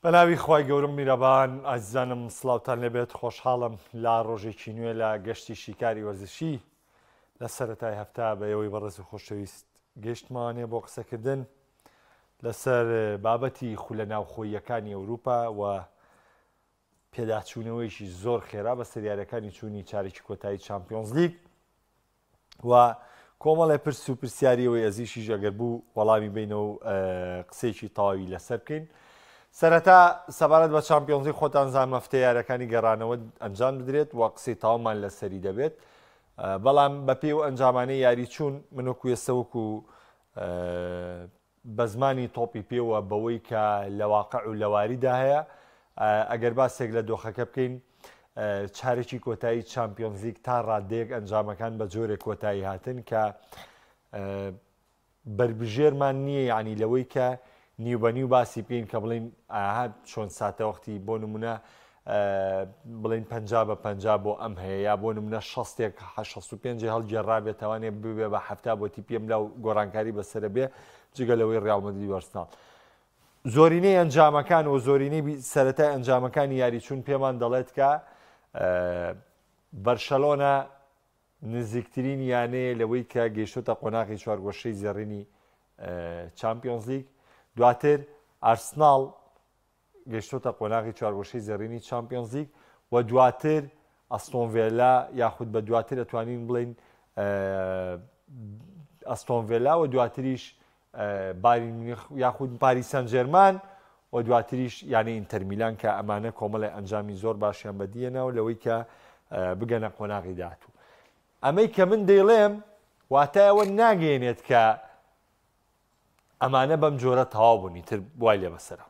بەناوی خوای گەورە و میرەبان ئازیزانم سڵاوتان لێبێت خۆشحاڵم لە ڕۆژێکی نوێ لە گەشتی شیکاری وەرزشی لە سەرەتای هەفتە بە ئێوەی بەڕێز و خۆشەویست گەشتمانێ بۆ قسەکردن لەسەر بابەتی خولە ناوخۆییەکانی ئەوروپا و پێداچوونەوەیەکی زۆر خێرا بە سەریارەکانی چوونی چارێکی کۆتایی چمپیۆنزلیگ و کۆمەڵێ پرس و پرسیاری ئەوەی ئەزیشیش ئەگەر بوو وەڵامی بینەوە و قسەیەکی تەواوی لەسەر بکەین. سەرەتا سەبارەت بە چامپیۆنزی خۆتان زان مەفتە یارەکانی گەڕانەوە ئەنجام بدرێت و قسەی تەواومان لەسەری دەبێت بەڵام بەپێی و ئەنجامانەی یاری چوون من وەکو ئێستا وەکو بە زمانی تۆپی پێ و بەوەی کە لە واقع و لە واریدا هەیە، ئەگەر باسێک لە دۆخەکە بکەین، چارەکی کۆتایی چامپیۆنزلیگ تا ڕاددەیەک ئەنجامەکان بە جۆرێک کۆتایی هاتن کە بەربژێرمان نییە یعنی لەوەی کە نیو بە نیو باسی بکەین کە بڵین ئاها چۆن ساتەوەختی بۆ نمونە بڵێین 50 بە 50 بۆ ئەم هەیە یا بۆ نمونە شەستێک 65 هەڵگێڕابێت توانێ ببێ بە 70 بۆ تیپی ئەم لا و گۆڕانکاری بەسەرە بێ جگە لەوەی ڕیاڵ مەدرید و ئەرسناڵ زۆرینەی ئەنجامەکان و زۆرینەی سەرەتای ئەنجامەکانی یاریچوون پێمان دەڵێت کە بەرشەلۆنە نزیکترین یانەیە لەوەی کە گەیشتۆتە قۆناغی چوارگۆشەی زێڕینی چامپیۆنزلیگ دواتر ئارسناڵ گەیشتۆتە قۆناغی چوارگۆشەی زێڕینی چامپیۆنزلیگ و دواتر ئەستۆن ڤێلا یاخود بە دواتر ئەتوانین بڵین ئەستۆن ڤێلا و دواتریش بایرن میونخ یاخود پاریس سان جێرمان و دواتریش یانەی ئینتەر میلان کە ئەمانە کۆمەڵی ئەنجامی زۆر باشیان بەدیەناو لەوەی کە بگەنە قۆناغی داهاتوو ئەمەی کە من دەیڵێم واتای ئەوە ناگەیەنێت کە ئەمانە بەم جۆرە تەواو بوون ئیتر وای لێ بەسەرە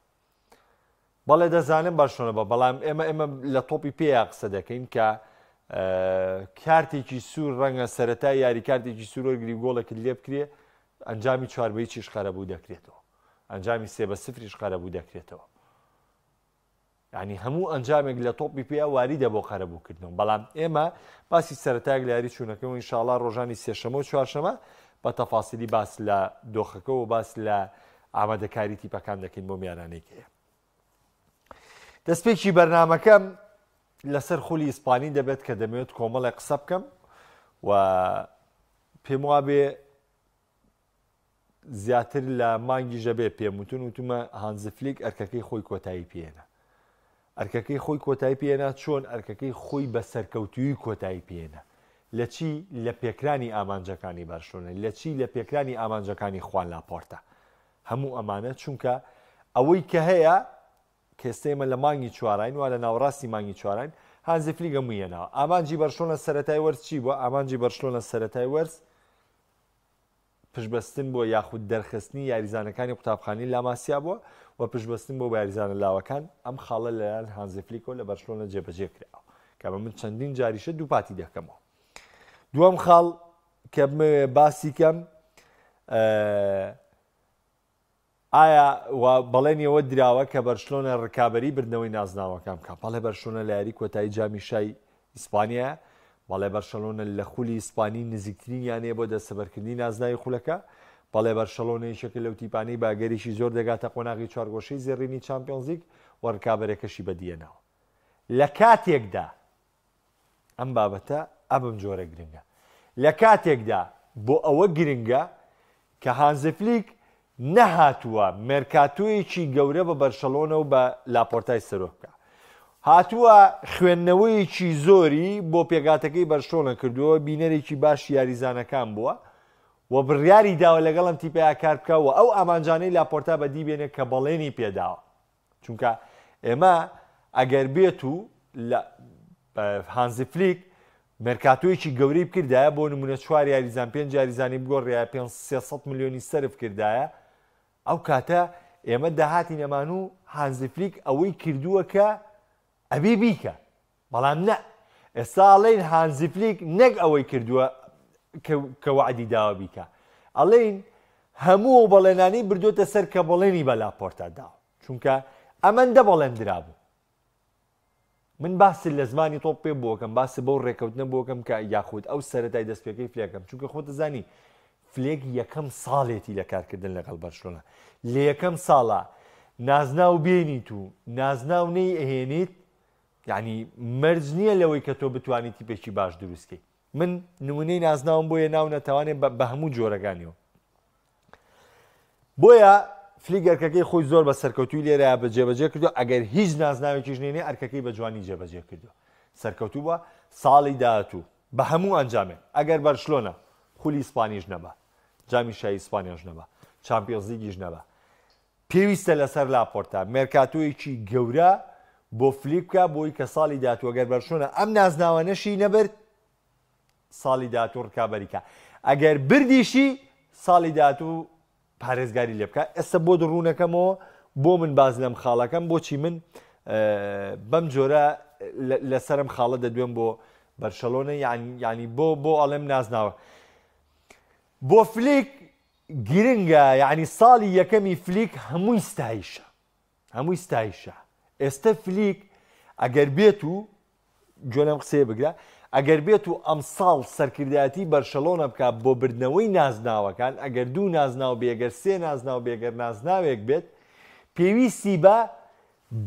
بەڵێ دەزانم بەرشۆنە بە بەڵام ئێمە ئێمە لە تۆپی پێیا قسە دەکەین کە کارتێکی سوور ڕەنگە سەرەتا یاری کارتێکی سوور وەرگری گۆڵێکت لێ بکرێ ئەنجامی چوار بە هیچیش قەرەبوو دەکرێتەوە ئەنجامی سێ بە سفریش قەرەبوو دەکرێتەوە یانی هەموو ئەنجامێک لە تۆپی پێیا واریدە بۆ قەرەبووکردنەوە، بەڵام ئێمە باسی سەرەتایەک لە یاری چوونەکەم و ئینشاڵا ڕۆژانی سێشەمە و چوارشەمە بە تەفاسیلی باس لە دۆخەکە و باس لە ئامادەکاری تیپەکان دەکەین بۆ میانانەی کەیە. دەستپێکی بەرنمەکەم لەسەر خولی ئیسپانی دەبێت کە دەمەوێت کۆمەڵێک قسە بکەم و پێم وابێ زیاتر لە مانگیش دەبێت پێم وتون وتومە هانز فلیک ئەرکەکەی خۆی کۆتایی پێێنا ئەرکەکەی خۆی کۆتایی پێێنا چۆن ئەرکەکەی خۆی بە سەرکەوتووی کۆتایی پێێنا لە چی لە پێکرانی ئامانجەکانی بەرشلۆنە لە چی لە پێکرانی ئامانجەکانی خوان لاپۆرتا هەموو ئەمانە چونکە ئەوەی کە هەیە کێستە ئێمە لە مانگی چواراین وا لە ناوەڕاستی مانگی چواراین هانزی فلیک هەمووی هێناوە ئامانجی بەرشلۆنە سەرەتای وەرز چی بووە ئامانجی بەرشلۆنە سەرەتای وەرز پشتبەستن بۆ یاخود دەرخستنی یاریزانەکانی قوتابخانەی لاماسیا بووە و پشتبەستن بۆ بە یاریزانە لاوەکان، ئەم خاڵە لەلایەن هانزی فلیکەوە لە بەرشلۆنە جێبەجێ کراوە کە بە من چەندین جاریشە دووپاتی دەکەمەوە. دووەم خاڵ کە بمەوێ باسی کەم ئایا وا بەڵێنی ئەوە دراوە کە بەرشلۆنە رکابەری بردنەوەی نازناوەکان بکات؟ بەڵێ بەرشلۆنە لە یاری کۆتایی جامی شای ئیسپانیایە، بەڵێ بەرشەلۆنە لە خولی ئیسپانی نزیکترین یانەیە بۆ دەستەبەرکردنی نازناوی خولەکە، بەڵێ بەرشەلۆنە یەکێکە لەو تیپانەی بە ئەگەرێکی زۆر دەگاتە قۆناغی چوارگۆشەی زێڕینی چامپیۆنزلیگ و رکابەرەکەشی بەدیهێناوە. لە کاتێکدا ئەم بابەتە ئەبم جۆرە گرنگە لە کاتێکدا بۆ ئەوە گرنگە کە هانزی فلیک نەهاتووە مێرکاتۆیەکی گەورە بە بەرشەلۆنە و بە لاپۆرتای سەرۆک بکە هاتووە خوێندنەوەیەکی زۆری بۆ پێکهاتەکەی بەرشلۆنە کردووە بینەرێکی باش یاریزانەکان بووە و بڕیاری داوە لەگەڵ ئەم تیپەیا کار بکە و ئەو ئامانجانەی لاپۆرتا بەدی بێنێ کە بەڵێنی پێداوە چونکە ئێمە ئەگەر بێت و لە هانزی فلیک مێرکاتۆیەکی گەورەی بکردایە بۆ نمونە چوار یاریزان پێنج یاریزانی بگۆڕایە 300 ملیۆنی سەرف کردایە ئەو کاتە ئێمە داهاتی نەمان و هانزی فلیک ئەوەی کردووە کە ئەبێ بیکە بەڵام نە ئێستا ئەڵێین هانزی فلیک نەک ئەوەی کردووە کە وەعدی داوە بیکا ئەڵێین هەموو ئەو بەڵێنانەی بردۆتە سەر کە بەڵێنی بە لاپۆرتا داوە چونکە ئەمەندە بەڵێن درابوو من باس لە زمانی تۆپ پێ بۆکەم باس بەو ڕێکەوتنە بۆکەم کە یاخود ئەو سەرەتای دەستپێکەی فلێکەم چونکە خۆتە زانی فلێک یەکەم ساڵێتی لە کارکردن لەگەڵ بەرشلۆنە لە یەکەم ساڵە. نازناو بێنیت و نازناو نەی ئەهێنیت یعنی مەرج نییە لەوەی کە تۆ بتوانیت تیپێکی باش دروستکەی من نمونەی نازناوم بۆیە ناو نەتوانێ بە هەموو جۆرەکانیەوە بۆیە فلیک ئەرکەکەی خۆی زۆر بە سەرکەوتووی لێرە بە جێبەجێ کردو ئەگەر هیچ نازناوێکیش نێنێ ئەرکەکەی بە جوانی جێبەجێ کردو سەرکەوتوو بووە ساڵی داهاتوو بە هەموو ئەنجامێک ئەگەر بەرشلۆنە خولی ئیسپانیش نەبا جامی شای ئیسپانیاش نەبا چامپیۆنزلیگیش نەبا پێویستە لەسەر لاپۆرتا مێرکاتۆیەکی گەورە بۆ فلیک بکا بۆی کە ساڵی داهاتوو ئەگەر بەرشلۆنە ئەم نازناوانەشی نەبرد ساڵی داهاتوو ڕکابەری کا ئەگەر بردیشی ساڵی داهاتوو پارێزگاری لێ بکە ئێستا بۆت ڕوونەکەمەوە بۆ من باز لەم خاڵەکەم بۆچی من بەم جۆرە لەسەرم خاڵە دەدوێم بۆ بەرشەلۆنە یعنی بۆ بۆ ئەڵێم نازناوە بۆ فلیک گرنگە یعنی ساڵی یەکەمی فلیک هەمووی ستایشە هەمووی ستایشە ئێستە فلیک ئەگەر بێت و گوێ لەم قسەیە بگرە، ئەگەر بێت و ئەمساڵ سەرکردایەتی بەرشەلۆنە بکات بۆ بردنەوەی نازناوەکان، ئەگەر دوو نازناو بێ، گەر سێ نازناو بێ، گەر نازناوێک بێت، پێویستی بە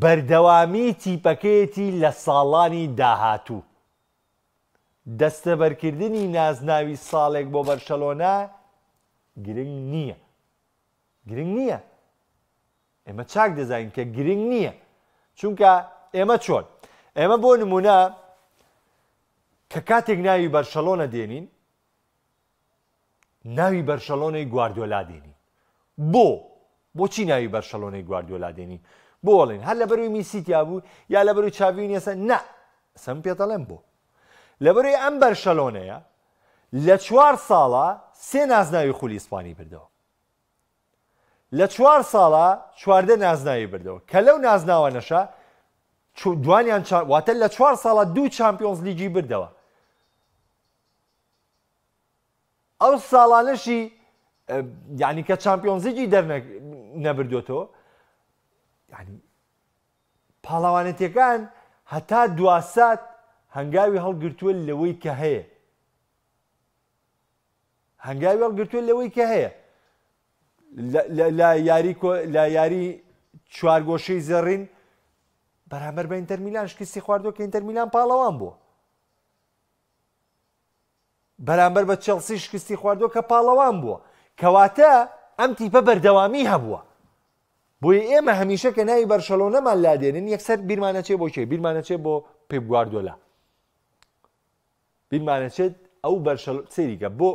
بەردەوامی تیپەکەیەتی لە ساڵانی داهاتوو. دەستەبەرکردنی نازناوی ساڵێک بۆ بەرشەلۆنە گرنگ نییە. گرنگ نییە. ئێمە چاک دەزانین کە گرنگ نییە چونکە ئێمە چۆن ئێمە بۆ نمونە کە کاتێک ناوی بەرشەلۆنە دێنین ناوی بەرشەلۆنەی گواردۆلا دێنین بۆ بۆچی ناوی بەرشەلۆنەی گواردیۆلا دێنین بۆ ئەڵێن هەر لەبەروی میسی تیا بوو یا لەبەروی چاڤی نیەسە نا سەم پێ دەڵێم بۆ لەبەروی ئەم بەرشەلۆنەیە لە چوار ساڵە سێ نازناوی خولی ئیسپانی بردەوە لە چوار ساڵا 14 نازناوی بردەوە کە لەو نازناوانەشا دوانیان واتە لە چوار ساڵا دوو چامپیۆنز لیگی بردەوە ئەو ساڵانەشی یعنی کە چامپیۆنزیگی دەر نەبردوێتەوە یعنی پاڵەوانێتیەکان هەتا دواسات هەنگاوی هەڵگرتووە لەوەی کە هەیە هەنگاوی هەڵگرتووە لەوەی کە هەیە لە یاری لە یاری چوارگۆشەی زێڕین بەرامبەر بە ئینتەر میلان شکستی خواردووە کە ئینتەر میلان پاڵەوان بووە بەرامبەر بە چێڵسی شکستی خواردووە کە پاڵەوان بووە کەواتە ئەم تیپە بەردەوامی هەبووە بۆیە ئێمە هەمیشە کە ناوی بەرشەلۆنەمان لادێنن یەکسەر بیرمانەچێ بۆ کێ بیرمانەچێ بۆ پێپ گواردۆلا بیرمانەچێت ئەو بەرشەلۆ سەیریکە بۆ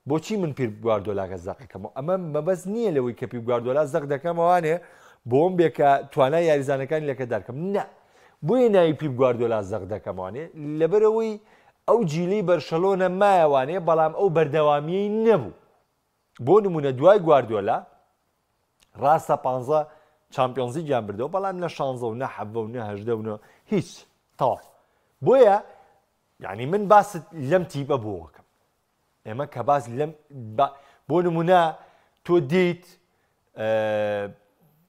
بۆچی من پیپ گواردۆلاکە زەقەکەمەوە ئەمە مەبەست نییە لەوەی کە پیپ گواردۆلا زەق دەکەمەوانێ بۆم بێ کە توانای یاریزانەکانی لەکەدارکەم نە بۆیە ناوی پیپ گواردۆلا زەق دەکەمەوانێ لەبەرەوەی ئەو جیلی بەرشەلۆنە مایەوانێ بەڵام ئەو بەردەوامیەی نەبوو بۆ نمونە دوای گواردۆلا ڕاستە پانزە چامپیۆنزیگیان بردەوە بەڵام نە شانزە و نە حەڤە و نە هەژدە و نە هیچ تەواو بۆیە یعنی من باست لەم تیپە بۆکەم ئێمە کە باس لەم بۆ نمونە تۆ دیت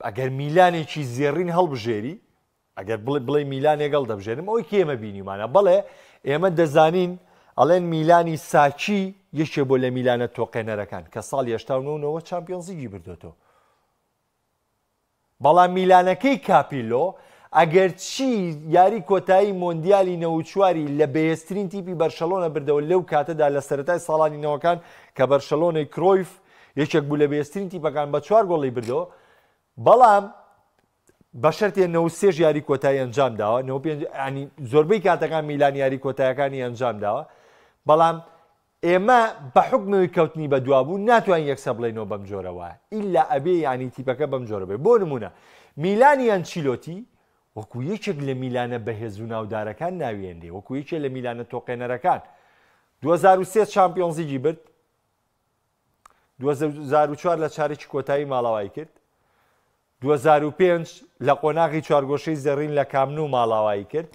ئەگەر میلانێکی زێڕین هەڵبژێری ئەگەر بڵێ بڵێ میلانێک هەڵدەبژێرم ئەوەی کە ئێمە بینیمانە بەڵێ ئێمە دەزانین ئەڵێن میلانی ساکی یەکێ بۆ لە میلانە تۆقێنەرەکان کە ساڵی 89 ەوە چامپیۆنزیگی بردوێتەوە بەڵام میلانەکەی کاپیلۆ ئەگەر چی یاری کۆتایی مۆندیالی نەوچواری لە بەهێزترین تیپی بەرشەلۆنە بردەوە لەو کاتەدا لە سەرەتای ساڵانی نەوەکان کە بەرشەلۆنەی کرۆیف یەکێک بوو لە بەهێزترین تیپەکان بە چوار گۆڵی بردەوە بەڵام بەشەرتێ 93 یاری کۆتایی ئەنجام داوە 95 ینی زۆربەی کاتەکان میلان یاری کۆتایەکانی ئەنجام داوە بەڵام ئێمە بە حوکمەوەی کەوتنی بە دوا بوو ناتوانین یەکسەر بڵێینەوە بەم جۆرە وایە ئیلا ئەبێ یانی تیپەکە بەم جۆرە بێ بۆ نمونە میلانی ئەنچیلۆتی وەکو یەکێک لە میلانە بەهێز و ناودارەکان ناویێنرێ وەکو یەکێ لە میلانە تۆقێنەرەکان 2003 چامپیۆنزیگی برد 2004 لە چارەکی کۆتایی ماڵاوایی کرد 2005 لە قۆناغی چوارگۆشەی زێڕین لە کامنو ماڵاوایی کرد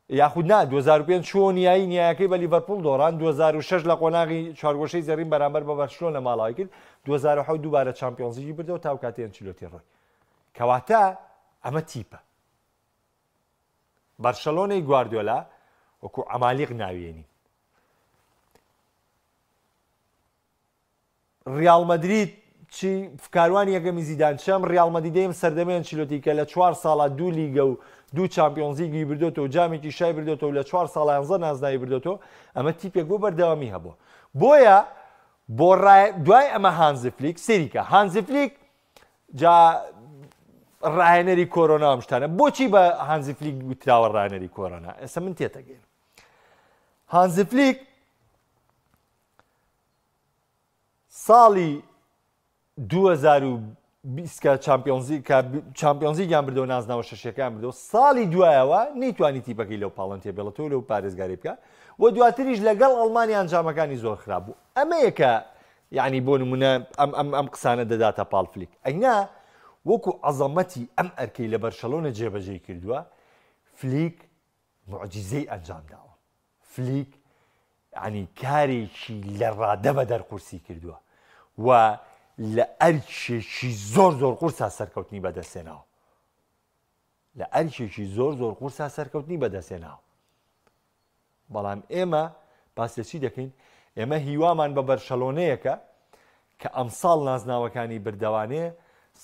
یاخود نا 2005 چووە نیایی نیایەکەی بە لیڤەرپوڵ دۆڕان 2006 لە قۆناغی چوارگۆشەی زێڕین بەرامبەر بە بەرشلۆنە ماڵاوای کرد 2007 دووبارە چامپیۆنزلیگی بردەوە تا کاتی ئەنچیلۆتی ڕۆی کەواتە ئەمە تیپە بەرشەلۆنەی گواردیۆلا وەکو عەمالیق ناویێنین ڕیاڵ مەدرید چی کاروانی یەکەمی زیدان چ ئەم ڕیاڵ مەدریدەی ئەم سەردەمەی ئەنچیلۆتی کە لە چوار ساڵا دوو لیگە و دوو چامپیۆنزلیگی بردۆتەوە و جامێکی شای بردۆتەوە و لە چوار ساڵا یانزە نازناوی بردۆتەوە ئەمە تیپێک بۆ بەردەوامی هەبووە بۆیە بۆ ڕای دوای ئەمە هانزی فلیک سەیریکە هانزی فلیک جا ڕاهێنەری کۆرۆنا ئەم شتانە بۆچی بە هانزی فلیک وتراوە ڕاهێنەری کۆرۆنا ئێستا من تێتەگەین هانزی فلیک ساڵی 2020 کە چامپیۆنزی کە چامپیۆنزیگیان بردەوە نازناوە شەشەکان بردەوە ساڵی دوایەوە نەیتوانی تیپەکەی لەو پاڵنتێ بێڵێتەوە لەو پارێزگاری بکە و دواتریش لەگەڵ ئەڵمانیا ئەنجامەکانی زۆر خراپ بوو ئەمەیە کە یعنی بۆ نمونە ئەم ئەم ئەم قسانە دەداتە پاڵ فلیک ئەینا وەکو عەزەمەتی ئەم ئەرکەی لە بەرشەلۆنە جێبەجێی کردووە فلیک موعجیزەی ئەنجام داوە فلیک یعنی کارێکی لە ڕادە بەدەر قورسی کردووە و لە ئەرکێکی زۆر زۆر قورسا سەرکەوتنی بەدەستێناوە لە ئەرکێکی زۆر زۆر قورسا سەرکەوتنی بەدەستێناوە بەڵام ئێمە باس لە چی دەکەین؟ ئێمە هیوامان بە بەرشەلۆنەیەکە کە ئەمساڵ نازناوەکانی بردەوانێ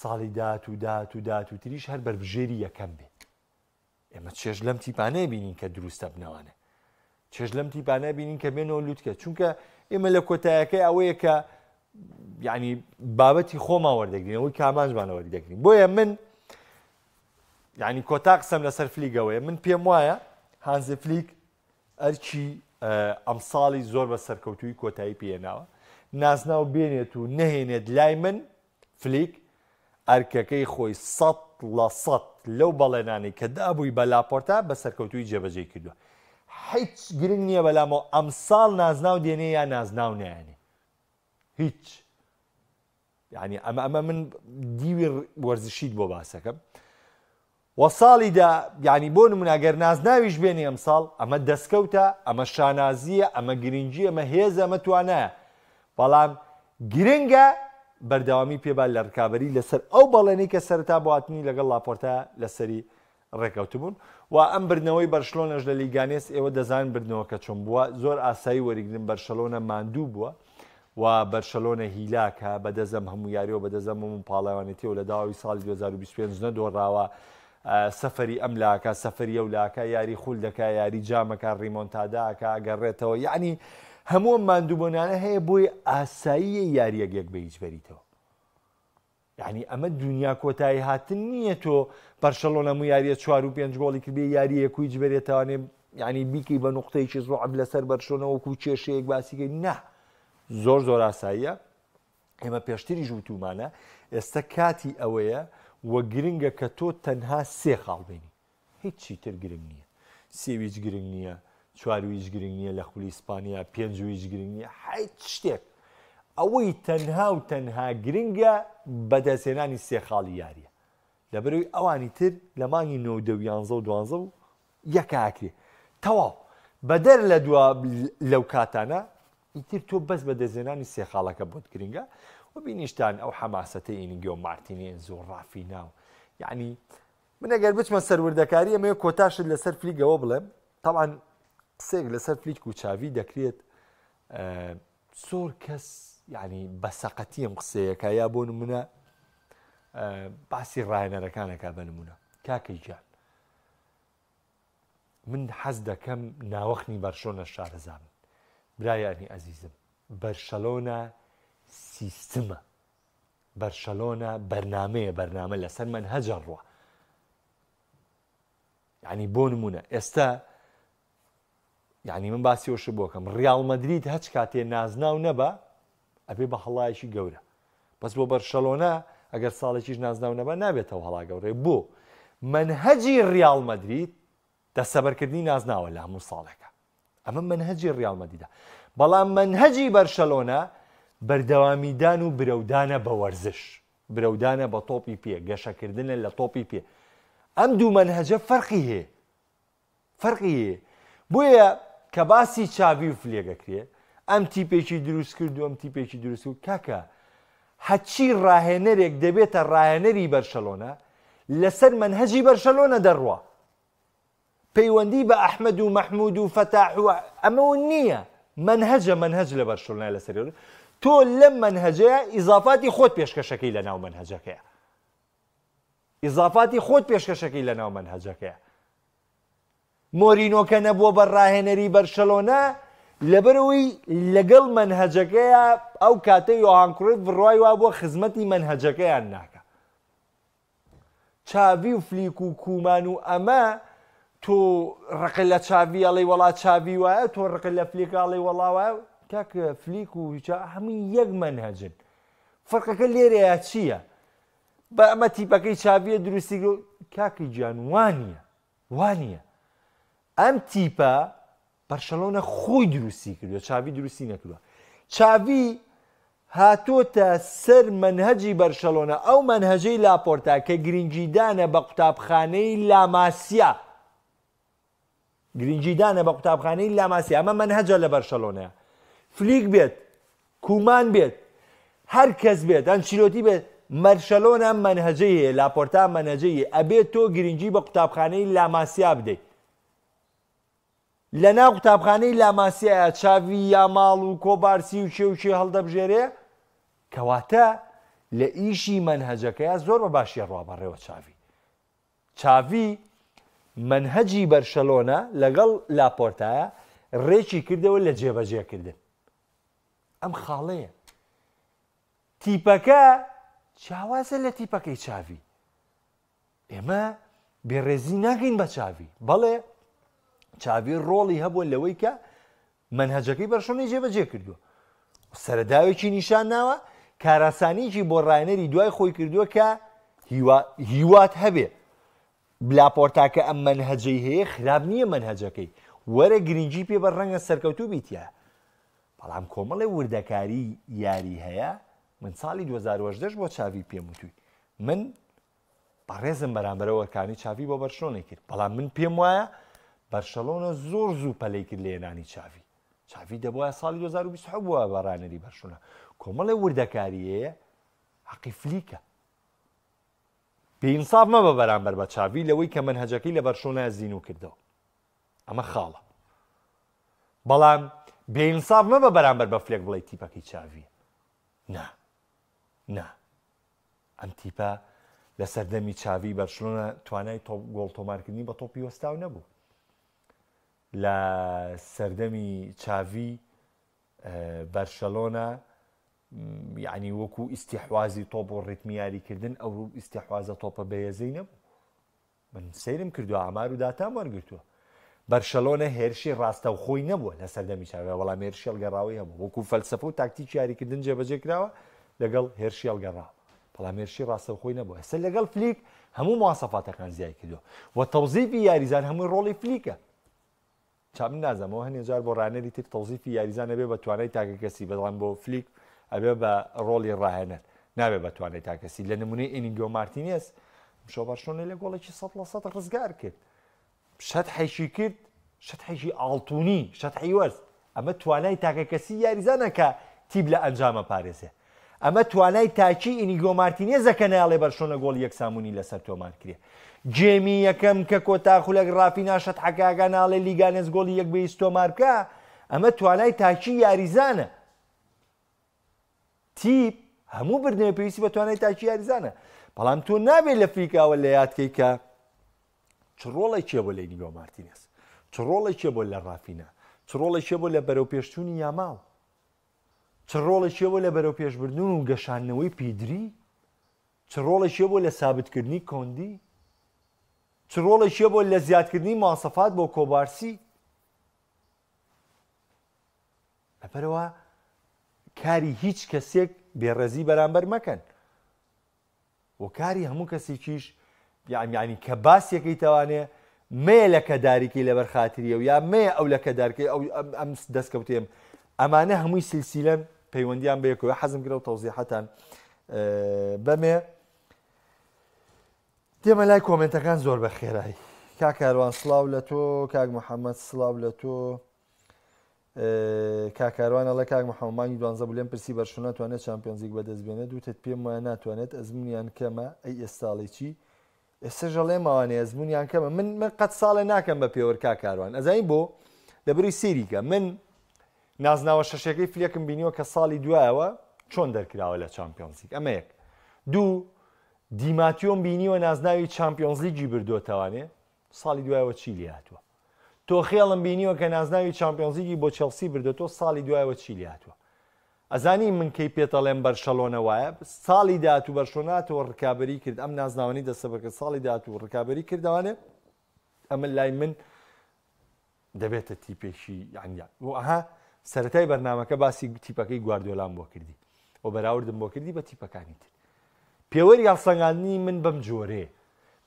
ساڵی داات و داات و داات و تریش هەر بەربژێری یەکەم بێ. ئێمە چێژ لەم تیپانەیە بینین کە دروستە بنەوانە چێژ لەم تیپانە بینین کە بێنەوە لوتکە چونکە ئێمە لە کۆتایەکەی ئەوەیە کە یعنی بابەتی خۆمان وەردەگرین ئەوەی کامانجمانە وەردەگرین بۆیە من یعنی کۆتا قسەم لەسەر فلیگەوەیە من پێم وایە هانزی فلیک ئەرکی ئەمساڵی زۆر بە سەرکەوتووی کۆتایی پێناوە نازناو بێنێت و نەهێنێت لای من فلیک ئەرکەکەی خۆی 100% لەو بەڵێنانەی کە دابووی بە لاپۆرتا بە سەرکەوتووی جێبەجێی کردووە هیچ گرنگ نییە بەلامەوە ئەمساڵ نازناو دێنێ یا نازناو نایەنێ هیچ یعنی ئەمە ئەمە من دیوی وەرزشیت بۆ باسەکەم وە ساڵیدا یعنی بۆ نمونە گەر نازناویش بێنی ئەمساڵ ئەمە دەستکەوتە ئەمە شانازیە ئەمە گرنگی ئەمە هێزە ئەمە توانایە بەڵام گرنگە بەردەوامی پێبا لە ڕکابی لەسەر ئەو بەڵێنی کە سەرتا بۆ هاتنی لەگەڵ لاپۆرتا لەسەری ڕێکەوتبوون و ئەم بردنەوەی بەرشلۆنەش لە لیگانێس ئێوە دەزانن بردنەوەکە چۆن بووە زۆر ئاسایی وەریگرن بەرشەلۆنە ماندوو بووە و بەرشەلۆنە هیلاکە بەدەست ئەم هەموو یاریەوە بەدەست ئەم هەموو پاڵەوانێتیەوە لە داوی ساڵی 2025 نەدۆڕاوە سەفەری ئەم لاکە سەفەری ئەو لاکە یاری خول دەکا یاری جامەکە ڕیمۆنتاداکە ئەگەڕێتەوە یعنی هەموو ئەم ماندووبوونانە هەیە بۆی ئاساییە یاریەک یەک بە هیچ بەریتەوە یانی ئەمە دونیا کۆتایی هاتن نییە تۆ بەرشەلۆنە هەموو یاریە چوار و پێنج گۆڵی کردێ یاریە یەک و هیچ بەرێتوانێ یعنی بیکەی بە نقطەیەکی زۆعب لەسەر بەرشلۆنە وەکو کێشەیەک باسیکەی نا زۆر زۆر ئاساییە ئێمە پێشتریش وتومانە ئێستا کاتی ئەوەیە و گرنگە کە تۆ تەنها سێ خاڵ بینی هیچی تر گرنگ نییە. سێ و هیچ گرنگ نییە، چوار و هیچ گرنگ نییە لە خولی ئیسپانیا، پێنج و هیچ گرنگ نییە، هیچ شتێک. ئەوەی تەنها و تەنها گرنگە بەدەستهێنانی سێ خاڵی یارییە. لەبەرئەوەی ئەوانی تر لە مانگی نۆ و دە و یانزە و دوانزە و یەکا ئەکرێ. تەواو. بەدەر لە دوا لەو کاتانە ئیتر تۆ بەس بەدەستهێنانی سێ خاڵەکە بۆت گرنگە و بینیشتان ئەو حەماسەتەی ئینیگۆ مارتینێز و ڕافینا و یعنی من ئەگەر بچمە سەر وردەکاری ئەمەوێ کۆتا شت لەسەر فلیک ئەوە بڵێم تەبعەن قسەیەک لەسەر فلیک و چاڤی دەکرێت زۆر کەس یعنی بە سەقەتی ئەم قسەیەکە یا بۆ نمونە باسی ڕایەنەرەکانەکە بە نمونە کاکە گیان من حەز دەکەم ناوەخنی بەرشۆنە شارەزان برایانی ئەزیزم بەرشەلۆنە سیستمە بەرشەلۆنە بەرنامەیە بەرنامە لەسەر مەنهەج ئەڕوا یعنی بۆ نمونە ئێستا یعنی من باسی ئەوشە بۆکەم ڕیاڵ مەدرید هەچ کاتێ نازناو نەبا ئەبێ بە هەڵایەکی گەورە بەس بۆ بەرشەلۆنە ئەگەر ساڵێکیش نازناو نەبا نابێتەوە هەڵا گەورەی بۆ مەنهەجی ڕیاڵ مەدرید دەستەبەرکردنی نازناوە لە هەموو ساڵێکە ئەمە مەنهەجی ڕیاڵ مەدریدە بەڵام مەنهەجی بەرشەلۆنە بەردەوامیدان و برەودانە بە وەرزش برەودانە بە تۆپی پێ گەشەکردنە لە تۆپی پێ ئەم دوو مەنهەجە فەرقی هەیە فەرقی هەیە بۆیە کە باسی چاڤی و فلێگەکرێ ئەم تیپێکی دروست کرد و ئەم تیپێکی دروست کرد کاکە هەچی ڕاهێنەرێک دەبێتە ڕاهێنەری بەرشەلۆنە لەسەر مەنهەجی بەرشەلۆنە دەڕوا پەیوەندی بە ئەحمەد و مەحمود و فەتاح و ئەمەوە نییە مەنهەجە مەنهەج لە بەرشلۆنە لەسەر. تۆ لەم مەنهەجەیە ئیزافاتی خۆت پێشکەشەکەی لە ناو مەنهەجەکەیە. ئیزافاتی خۆت پێشکەشەکەی لە ناو مەنهەجەکەیە. مۆرینۆ کە نەبووە بە ڕاهێنەری بەرشەلۆنە لەبەرئەوەی لەگەڵ مەنهەجەکەیا ئەو کاتە یۆهان کرۆیف بڕوای وابووە خزمەتی مەنهەجەکەیان ناکا. چاڤی و فلیک و کومان و ئەمە تۆ ڕقت لە چاڤی ئەڵێی وەڵا چاڤی وایە تۆ ڕقت لە فلیک ئەڵێی وەڵا وایە کاک فلیک و هەمووی یەک مەنهەجن فەرقەکە لێرەیە چییە؟ بە ئەمە تیپەکەی چاڤیە دروستی کاکە گیان وانییە وانییە ئەم تیپە بەرشەلۆنە خۆی دروستی کردووە چاڤی دروستی نەکردووە چاڤی هاتۆتە سەر مەنهەجی بەرشەلۆنە ئەو مەنهەجەی لاپۆرتا کە گرنگیدانە بە قوتابخانەی لاماسیا گرنگیدانە بە قوتابخانەی لاماسیا ئەمە مەنهەجە لە بەرشەلۆنەیە فلیک بێت کومان بێت هەر کەس بێت ئەنچیلۆتی بێت مەرشەلۆنە ئەم مەنهەجەی هەیە لاپۆرتا ئەم مەنهەجەی هەیە ئەبێت تۆ گرنگی بە قوتابخانەی لاماسیا بدەیت لەناو قوتابخانەی لاماسیایە چاڤی یاماڵ و کۆبارسی و کێ و کێ هەڵدەبژێرێ کەواتە لە ئیشی مەنهەجەکەیا زۆر بە باشی ئەڕوا بەڕێوە چاڤی چاڤی مەنهەجی بەرشەلۆنە لەگەڵ لاپۆرتایە ڕێکی کردەوە لە جێبەجێکردن ئەم خاڵەیە تیپەکە جیاوازە لە تیپەکەی چاڤی ئێمە بێڕێزی ناکەین بە چاڤی بەڵێ چاڤی ڕۆڵی هەبووە لەوەی کە مەنهەجەکەی بەرشۆنەی جێبەجێ کردووە سەرەداوێکی نیشان ناوە کاراسانیکی بۆ ڕاهێنەری دوای خۆی کردووە کە هیوات هەبێ لاپۆرتا کە ئەم مەنهەجەی هەیە خراپ نییە مەنهەجەکەی وەرە گرنگی پێ بە ڕەنگە سەرکەوتوو بیتە بەڵام کۆمەڵێ وردەکاری یاری هەیە من ساڵی 2010 بۆ چاوی پێم وتووی من بەڕێزم بەرامبەر ئەو ئەرکانەی چاڤی بۆ بەرشلۆنەی کرد، بەڵام من پێم وایە بەرشەلۆنە زۆر زوو پەلەی کرد لە هێنانی چاڤی. چاڤی دەبوایە ساڵی 2027 بووە بە ڕانەری بەرشلۆنە. کۆمەڵێ وردەکاری هەیە حەقی فلیکە. بێئینساف مەبە بەرامبەر بە چاڤی لەوەی کە مەنهەجەکەی لە بەرشلۆنە زینوو کردەوە. ئەمە خاڵە. بەڵام بێئینساف مەبە بەرامبەر بە فلێک بڵێی تیپەکەی چاڤیە. نا. نا. ئەم تیپە لە سەردەمی چاڤی بەرشلۆنە توانای گۆڵ تۆمارکردنی بە تۆپی وەستاو نەبوو. لە سەردەمی چاڤی بەرشەلۆنە یعنی وەکو ئیستیحوازی تۆپ و ڕیتمی یاریکردن ئەو ئیستیحوازە تۆپە بەهێزەی نەبوو. من سەیرم کردووە ئامار و داتام وەرگرتووە. بەرشەلۆنە هێرشی ڕاستەوخۆی نەبووە لە سەردەمی چاڤی بەڵام هێرشی هەڵگەڕاوەی هەبوو وەکو فەلسەفە و تاکتیکی یاریکردن جێبەجێ کراوە لەگەڵ هێرشی هەڵگەڕاوە بەڵام هێرشی ڕاستەوخۆی نەبووە ئێستا لەگەڵ فلیک هەموو مواسەفاتەکان زیای کردووە و تەوزیفی یاریزان هەمووی ڕۆڵی فلیکە چا من نازانم ئەوە هەنێ جار بۆ ڕاهێنەری تر تەوزیفی یاریزان ئەبێ بە توانای تاکەکەسی بەڵام بۆ فلیک ئەبێ بە ڕۆڵی ڕاهێنەر نابێ بە توانای تاکەسی لە نمونەی ئینیگۆ مارتینێز ئەمشەو بەرشلۆنەی لە گۆڵێکی سەد لە سەد ڕزگار کرد شەتحێکی کرد شەتحێکی ئاڵتونی شەتحی وەرز ئەمە توانای تاکەکەسی یاریزانە کە تیپ لە ئەنجامە پارێزێ ئەمە توانای تاکی ئینیگۆ مارتینێزە کە نایەڵێ بەرشلۆنە گۆڵی یەکسانبوونی لەسەر تۆمار کرێ. گێمی یەکەم کە کۆتا خولەک ڕافینا شەتحەکاکا ناڵێ لیگانێس گۆڵی یەک بە هیچ تۆمار بکا، ئەمە توانای تاکی یاریزانە. تیپ هەموو بردنەوەی پێویستی بە توانای تاکی یاریزانە. بەڵام تۆ نابێت لە فریکاوە لە یاد کەی کە چ ڕۆڵێکی هەبوو لە ئینیگۆ مارتینێز، چ ڕۆڵێکی هەبوو لە ڕافینا، چ ڕۆڵێکی هەبوو لە بەرەوپێشچوونی یاماڵ. چ ڕۆڵێکی هەبوو لە بەرەوپێشبردن و گەشاندنەوەی پیدری؟ چ ڕۆڵێکی هەبوو لە سابتکردنی کۆندی؟ چ ڕۆڵێکی هەبوو لە زیادکردنی مواسەفات بۆ کۆبارسی؟ لەبەرئەوە کاری هیچ کەسێک بێڕێزی بەرامبەر مەکەن. و کاری هەموو کەسێکیش یانی کە باسیەکەی تەوانێ مەیە لەکەداریکەی لەبەر خاتریە و یا مەیە ئەو لەکەدارکەی ئەو ئەم دەستکەوتێم ئەمانە هەمووی سلسیلەن پەیوەندیان بەیەکەوە حەزم کرد و تەوزیحەتان بەمێ دێمە لای کۆمنتەکان زۆر بە خێرایی کاک کاروان سڵاو لە تۆ کاک محەممەد سڵاو لە تۆ کاک کاروان ئەڵێ کاک محەمەد مانگی دوانزە بوو لێم پرسی بەرشلۆنە توانێت چامپیۆنزلیگ بەدەست بێنێت وتت پێم وایە ناتوانێت ئەزمونیان کەمە ئەی ئێستا ئەڵێی چی ئێستاش ئەڵێم ئەوانەی ئەزمونیان کەمە من من قەت ساڵێ ناکەم بە پێوەر کاک کاروان ئەزانی بۆ لەبری سەیری کە من نازناوە شەشەکەی فلێکم بینیوە کە ساڵی دوایەوە چۆن دەرکراوە لە چامپیۆنزلیگ ئەمە یەک دوو دیماتیۆم بینیوە نازناوی چامپیۆنزلیگی بردۆتەوانێ ساڵی دوایەوە چی لێ هاتووە تۆخێڵم بینیوە کە نازناوی چامپیۆنزلیگی بۆ چێڵسی بردۆتەوە ساڵی دوایەوە چی لێ هاتووە ئەزانی من کەی پێتەڵێم بەرشەلۆنە وایە ساڵی داهاتوو بەرشۆنە هاتەوە ڕکابەری کرد ئەم نازناوەنی دەستەبەر کرد ساڵی داهاتوو ڕکابەری کردوانێ ئەمە لای من دەبێتە تیپێکی یانیا و ئەها سەتای بەرنمەکە باسی تیپەکەی گواردیۆلام بۆ کردی و بەراوردم بۆ کردی بە تیپەکانی تر پێوەری هەڵسەنگاندنی من بەم جۆرەیە.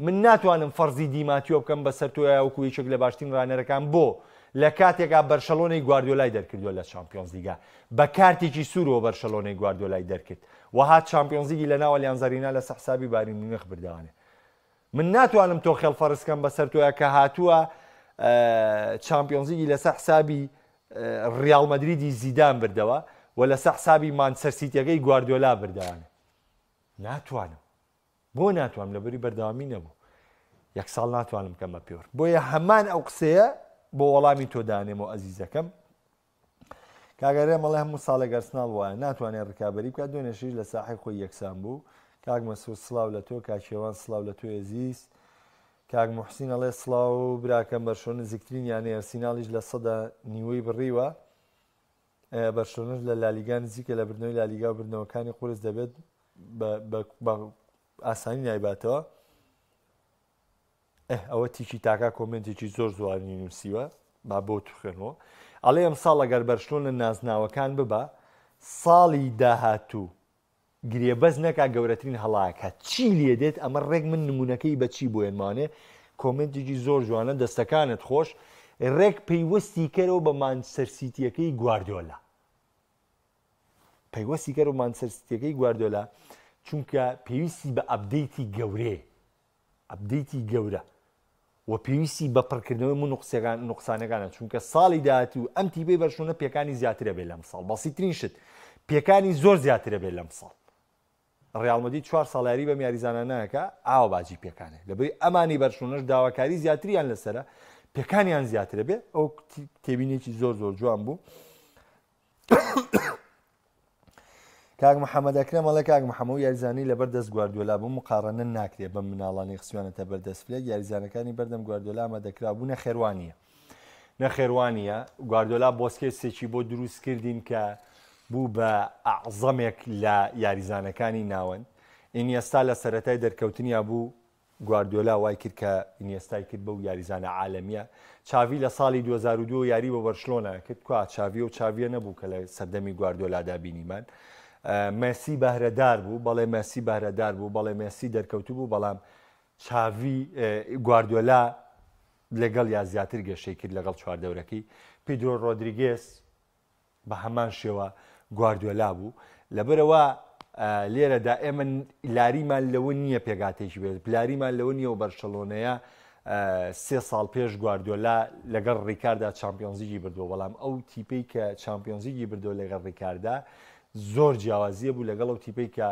من ناتوانم فەرزی دیماتیۆ بکەم بەسەر تۆیا وەکو یەکێک لە باشترین ڕاهێنەرەکان بۆ لە کاتێکا بەرشەلۆنەی گواردیۆلای دەرکردووە لە چامپیۆنزلیگا بە کارتێکی سوورەوە بەرشەلۆنەی گواردیۆلای دەرکرد و هات چامپیۆنزلیگی لە ناو ئەلیانز ئارینا لەسەر حسابی بایرن میونخ بردەوانێ من ناتوانم تۆخێڵ فەرز کەم بەسەر تۆیا کە هاتووە چامپیۆنزلیگی لەسەر حسابی ڕیاڵ مەدریدی زیدان بردەوە و لەسەر حسابی مانچستەر سیتیەکەی گواردیۆلا بردەوانێ ناتوانم بۆ ناتوانم لەبەری بەردەوامی نەبوو یەک ساڵ ناتوانم بکەم بە پێوەر بۆیە هەمان ئەو قسەیە بۆ وەڵامی تۆ دانێمەوە ئەزیزەکەم کاگەرێ مەڵێ هەموو ساڵێک ئەرسناڵ وایە ناتوانێت ڕکابی بکات دوێنێشیش لە ساحی خۆی یەکسان بوو کاک مەسعود سڵاو لە تۆ کاکێوان سڵاو لە تۆ ئەزیز کاک محسین ئەڵێ سڵاو براکەم بەرشۆ نزیکترین یانەی ئەرسیناڵیش لە سەدا نیوەی بڕیوە بەرشلۆنەش لە لالیگا نزیکە لە بردنەوەی لالیگا و بردنەوەکانی قورس دەبێت بە ئاسانی نایباتەوە ئەوە تیکی تاکا کۆمنتێکی زۆر زوانی نووسیوە با بۆ توخێنەوە ئەڵێ ئەم ساڵ ئەگەر بەرشلۆنە نازناوەکان ببا ساڵی داهاتوو گرێبەست نەکا گەورەترین هەڵاکە چی لێ دێت ئەمە ڕێک من نمونەکەی بە چی بۆ ێنمانێ کۆمنتێکی زۆر جوانە دەستەکانت خۆش ڕێک پەیوەستی کەرەوە بە مانچستەر سیتیەکەی گواردیۆلا پەیوەستی کەرەوە مانچستەر سیتیەکەی گواردیۆلا چونکە پێویستی بە update ی گەورەیە update ی گەورە و پێویستی بە پڕکردنەوەی من نوقسەکان نوقسانەکانە چونکە ساڵی داهاتوو ئەم تیپەی بەرشلۆنە پێکانی زیاترە بێت لەم ساڵ بەسیترین شت پێکانی زۆر زیاترە بێت لەم ساڵ ڕیاڵ مەدرید چوار ساڵ یاری بەم یاریزانە ناکە ئاوا باجی پێکانێ لەبەری ئەمانی بەرشلۆنەش داواکاری زیاتریان لەسەرە پێکانیان زیاترە بێ ئەو تێبینێکی زۆر زۆر جوان بوو کاک محەممەد ئەکرەم ئەڵێ کاک محەممەد یاریزانی لەبەر دەست گواردیۆلا بوو مقاڕەنە ناکرێ بەم مناڵانی خسویانەتە بەر دەست فلێک یاریزانەکانی بەردەم گواردیۆلا ئامادەکرا بوو نەخێروانیە نەخێروانیە گواردیۆلا بۆسکێسێکی بۆ دروست کردین کە بوو بە ئەعزەمێک لە یاریزانەکانی ناوەند ئینیەستا لە سەرەتای دەرکەوتنیا بوو گواردیۆلا وای کرد کە ئینیێستای کرد بەو یاریزانە عالەمییە. چاڤی لە ساڵی 2002 یاری بۆ بەرشلۆنە کرد، کوا چاڤی ئەو چاڤیە نەبوو کە لە سەردەمی گواردیۆلادا بینیمان. مێسی بەهرەدار بوو، بەڵێ مێسی بەهرەدار بوو، بەڵێ مێسی دەرکەوتوو بوو، بەڵام چاڤی گواردیۆلا لەگەڵ یا زیاتر گەشەی کرد لەگەڵ چواردەورەکەی. پیدرۆ ڕۆدریگێس بە هەمان شێوە گواردیۆلا بوو لەبەرئەوە لێرەدا ئێمە لاریمان لەوە نییە پێکهاتەیەکی بێت لاریمان لەوە نییە و بەرشەلۆنەیە سێ ساڵ پێش گواردیۆلا لەگەڵ ڕیکاردا چامپیۆنزیگی بردووە بەڵام ئەو تیپەی کە چامپیۆنزیگی بردووە لەگەڵ ڕیکاردا زۆر جیاوازیە بوو لەگەڵ ئەو تیپەی کە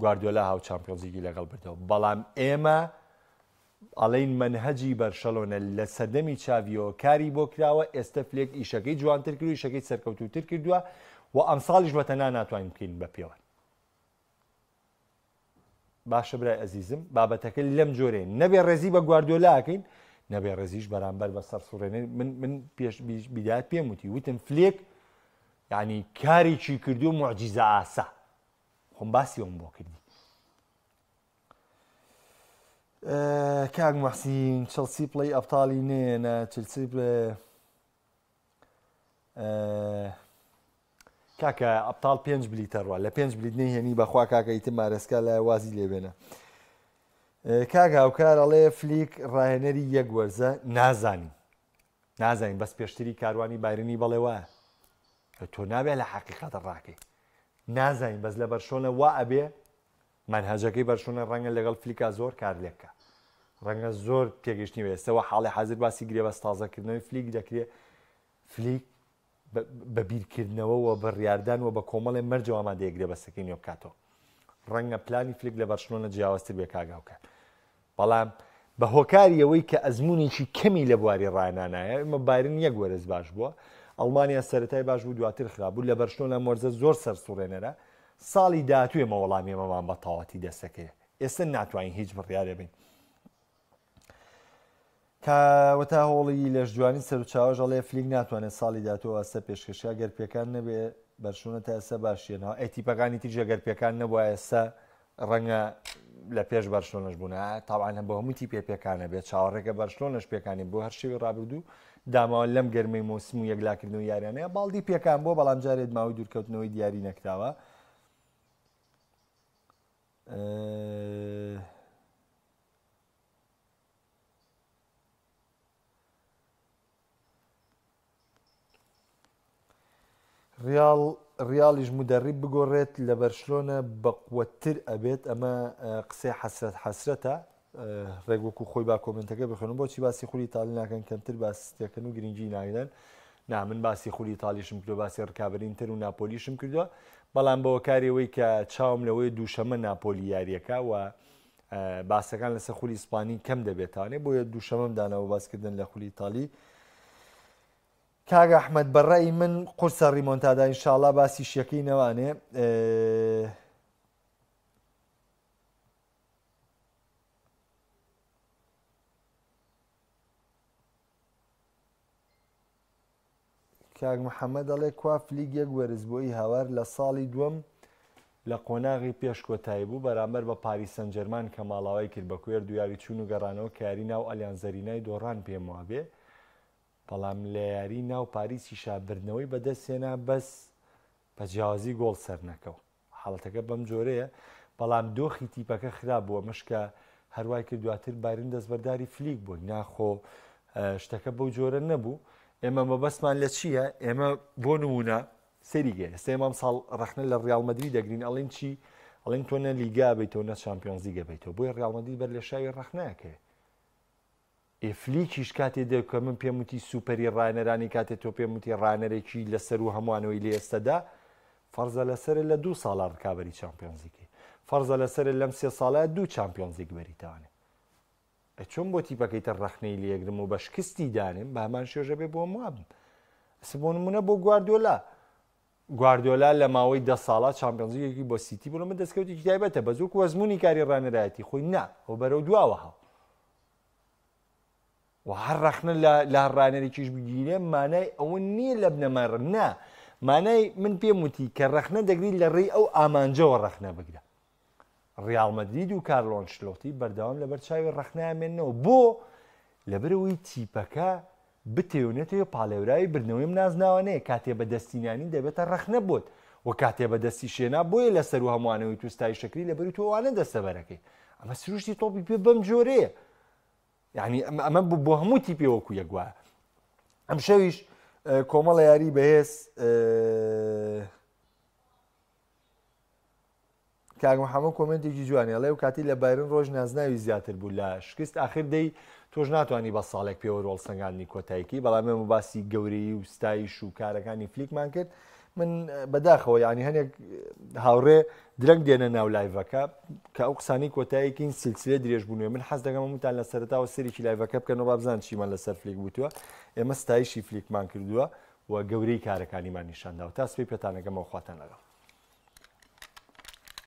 گواردیۆلا هاو چامپیۆنزیگی لەگەڵ بردەوە بەڵام ئێمە ئەڵێین مەنهەجی بەرشەلۆنە لە سەردەمی چاڤیەوە کاری بۆ کراوە، ئێستە فلێک ئیشەکەی جوانتر کردووە، ئیشەکەی سەرکەوتووتر کردووە و ئەمساڵیش بە تەنها ناتوانین بکەین بە پێوەر. باشە برای ئەزیزم، بابەتەکە لەم جۆرەیە، نەبێ ڕێزی بە گواردیۆلا ئەکەین، نەبێ ڕێزیش بەرامبەر بە سەرسوڕێنەر. من من پێش بیدایەت پێم وتی، وتم فلێک یعنی کارێکی کردووە موعجیزە ئاسا، خۆم باسی ئەوم بۆ کردی. کاک محسین چڵسی پڵی ئەبتاڵی نێنە چلسی پڵێ کاکە ئەبتاڵ پێنج بلیتە ڕوە لە پێنج بلیت نەیهێنی بەخوا کاکە ئیتر مارەسکا لای وازی لێبێنە کاک هاوکار ئەڵێ فلیک ڕاهێنەری یەک وەرزە نازانین نازانین بەس پێشتری کاروانی بایرنی بەڵێ وایە تۆ نابێ لە حەقیقەتە ڕاکەی نازانین بەس لە بەرشۆنە وا ئەبێ مەنهەجەکەی بەرشلۆنە ڕەنگە لەگەڵ فلیکا زۆر کارلێک بکا. ڕەنگە زۆر تێگەیشتنی بێت. ئێستا وە حاڵی حازر باسی گرێبەست تازەکردنەوەی فلیک دەکرێ. فلیک بە بیرکردنەوە و بڕیاردان و بە کۆمەڵێ مەرجەوە ئامادەیە گرێبەستەکەی نوێ بکاتەوە. ڕەنگە پلانی فلیک لە بەرشلۆنە جیاوازتر بێ کاک هاوکار. بەڵام بە هۆکاری ئەوەی کە ئەزموونێکی کەمی لە بواری ڕاهێنانایە، ئێمە بایرن یەک وەرز باش بووە. ئەڵمانیا سەرەتای باش بوو دواتر خراپ بوو لە بەرشلۆنە ئەم وەرزە زۆر سەرسوڕێنەرە ساڵی داهاتوو ئێمە وەڵامی ئەمەمان بە تەواوەتی دەستەکەوێت ئێستا ناتوانین هیچ بڕیارێ بین کە وەتا هۆڵی لەشجوانی سەروچاوەش ئەڵێ فلیک ناتوانێت ساڵی داهاتوو ئاستە پێشکەشکا گەر پێکان نەبێ بەرشلۆنە تا ئێستا باشیەنەوە ئەی تیپەکانی تریش ئەگەر پێکان نەبووە ئێستا ڕەنگە لە پێش بەرشلۆنەش بوون تاوان بۆ هەموو تیپێ پێکانە بێت چاوەڕێکە بەرشلۆنەش پێکانی بۆ هەر شێوی ڕابردوو داماوە لەم گەرمەی مۆسم و یەکلاکردنەوە یاریانەیە باڵدی پێکان بۆ بەڵام جارێت ماوەی دوورکەوتنەوەی دیاری نەکراوە. ڕیاڵ ڕیاڵیش مدەڕیب بگۆڕێت لە بەرشلۆنە بەقوەتتر ئەبێت ئەمە قسەی حەسرەت حەسرەتە ڕێک وەکو خۆی با کۆمنتەکە بخوێنم بۆچی باسی خولی ئیتالی ناکەن کەمتر باس دەکەن و گرنگی نادەن نا من باسی خولی ئیتالیشم کردو باسی ڕکابەری ئینتەر و ناپۆلیشم کردووە بەڵام بەوە کارەوەی کە چاوم لەوەی دووشەمە ناپۆلی یاریەکە و باسەکان لەسەر خولی ئیسپانی کەم دەبێتانێ بۆیە دووشەمەم داناوە باسکردن لە خولی ئیتالی کاک ئەحمەد بەڕای من قورسە ڕیمۆنتادا ئینشاڵا باسی شەکەی نەوانێ کاک محەممەد دەڵێ کوا فلیک یەک وەرز بۆی هاوار لە ساڵی دووەم لە قۆناغی پێش کۆتایی بوو بەرامبەر بە پاریس سەنجەرمان کە ماڵاوای کرد بە کوێر دویاری چوون و گەڕانەوە کە یاری ناو ئەلیانزەرینای دۆڕان پێم وابێ بەڵام لە یاری ناو پاریسیشا بردنەوەی بەدەستهێنا بەس بە جیاوازی گۆڵ سەرنەکەو. حاڵەتەکە بەم جۆرەیە، بەڵام دۆخی تیپەکە خراپ بوو، ئەمەش کە هەروای کرد دواتر بایرن دەستبەرداری فلیک بوو، ناخۆ شتەکە بەو جۆرە نەبوو. ئێمە مەبەستمان لە چییە؟ ئێمە بۆ نمونە سەیری گە ئێستا ئێمە ئەمساڵ ڕەخنە لە ڕیاڵ مەدرید دەگرین ئەڵێن چی؟ ئەڵێن تۆ نە لیگا بیتەوە نە چامپیۆنزلیگە بیتەوە بۆیە ڕیاڵ مەدرید بەر لە شاوی ڕەخنەکەی ئێ فلیکیش کاتێ دێ کە من پێم وتی سوپەری ڕانەرانی کاتێ تۆ پێم وتی ڕانەرێکی لەسەر و هەمووانەوەی لێ ئێستەدا فەرزە لەسەرە لە دوو ساڵا ڕکابەری چامپیۆنزیکی فەرزە لەسەرە لەم سێ ساڵە دوو چامپیۆنزیک بەریتانێ ئە چۆن بۆ تیپەکەی تر ڕەخنەی لێگرم و بە شکستی دانێم بە هەمان شێژە بێ بۆم وابم ئەسە بۆ نمونە بۆ گواردیۆلا گواردیۆلا لە ماوەی دە ساڵا چامپیۆنزلیگێکی بۆ سیتی بوو ئەمە دەستکەوتێکی تایبەتە بەس وەکو ئەزموونی کاری ڕانەرایەتی خۆی نا ئەو بەرەو دواوە هاو و هەر ڕەخنە لە لە هەر ڕانەرێکیش بگیرێ مانای ئەوە نییە لە بنەمای ڕ نا مانای من پێم وتی کە ڕەخنە دەگری لە ڕێی ئەو ئامانجەوە ڕەخنە بگرە ڕیاڵ مەدرید و کارلۆ ئەنشلۆتی بەردەوام لەبەر چاوی ڕەخنە ئەمێننەوە بۆ؟ لەبەرئەوەی تیپەکە بتەوێ نەتەوێ پاڵێوراوی بردنەوەی ئەم نازناوانەیە کاتێ بەدەستی نانی دەبێتە ڕەخنە بۆت و کاتێ بەدەستی شێنا بۆیە لەسەرو هەمووانەوەی تو ستایشەکری لەبەری تۆ ئەوانە دەستەبەرەکەی ئەمە سروشتی تۆپی پێ بەم جۆرەیە یعنی ئەمە بۆ هەموو تیپێ وەکو یەک وایە ئەم شەویش کۆمەڵە یاری بەهێز کاک محمد کۆمێنتێکی جوانی ئەڵێ ئەو کاتی لە بایرن ڕۆژ نازناوی زیاتر بوو لە شکست ئاخر دەی تۆش ناتوانانی بە ساڵێک پێوەر هەڵسەنگاندنی کۆتاییکەی بەڵام ئێمە باسی گەورەیی و ستایش و کارەکانی فلیکمان کرد من بەداخەوە یعنی هەنێک هاوڕێ درەنگ دێنە ناو لایڤەکە کە ئەو قسانی کۆتاییکین سلسلە درێژ بوون من حەز دەکەم هەمووتان لە سەرەتاوە سەرێکی لایڤەکە بکەن و بابزان چیمان لەسەر فلیک وتووە ئێمە ستایشی فلیکمان کردووە و گەورەی کارەکانیمان نیشانداوە تا سبەی پێتانەکەمەوە خواتان لەگەڵ.